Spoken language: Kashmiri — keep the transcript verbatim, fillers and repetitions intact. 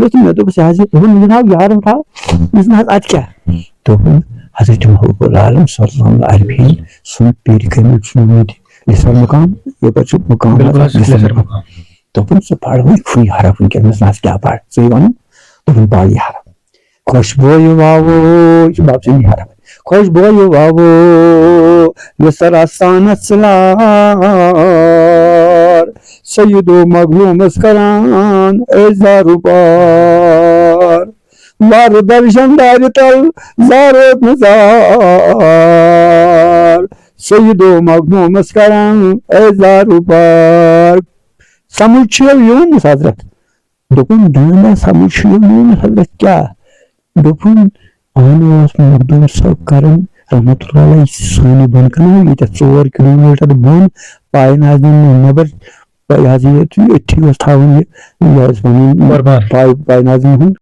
تہٕ مےٚ دوٚپُس، "یہِ حظ یہِ تُہُنٛد، یہِ حظ یارَن تھاو، یہِ حظ اَتہِ کیٛاہ؟" دوٚپُن، حضرت محبوب العالم صلی اللہ علیہ وسلم عربی سُنٛد پیٖرِ کٲمِل چھُنہٕ ییٚتہِ یَسر مُقام، یَپٲرۍ چھُ مُقام بِلکُل آسان حظ، یَسر یَسر مُقام۔ مُقام۔ دوٚپُن، "ژٕ پَر وۄنۍ کُنی حرف وٕنکیٚنَس، نَتہٕ کیٛاہ پَر ژٕے وَنُن؟" دوٚپُن، "پَر یہِ حرف۔ خۄشبویہِ واوو"، یہِ چھُ باب سٕنٛدِ حرف۔ "خۄشبویہِ واوو، یہِ سَر آسانَس لار، سیدو مخدوٗمَس کران عزار و بار۔ وارٕ درشن دارِ تل زارو نظار، سیدو مخدوٗمَس کران عزار و بار۔" سمجھ چھُ یِوان حضرت۔ دوٚپُن، "دانہ سمجھ چھُ یِوان حضرت کیٛاہ؟" دوٚپُن، "اہن اوس مخدوٗم صٲب کران رحمتہ اللہ علیہ سانہِ بۄنہٕ کنہِ ییٚتٮ۪تھ ژور کِلوٗ میٖٹر بۄن پایہِ ناظمہِ منٛز نٮ۪بر، یہِ حظ یہِ أتھی اوس تھاوان یہِ، یہِ حظ پنُن قۄربان۔ پاے، پاے ناظمہِ ہُنٛد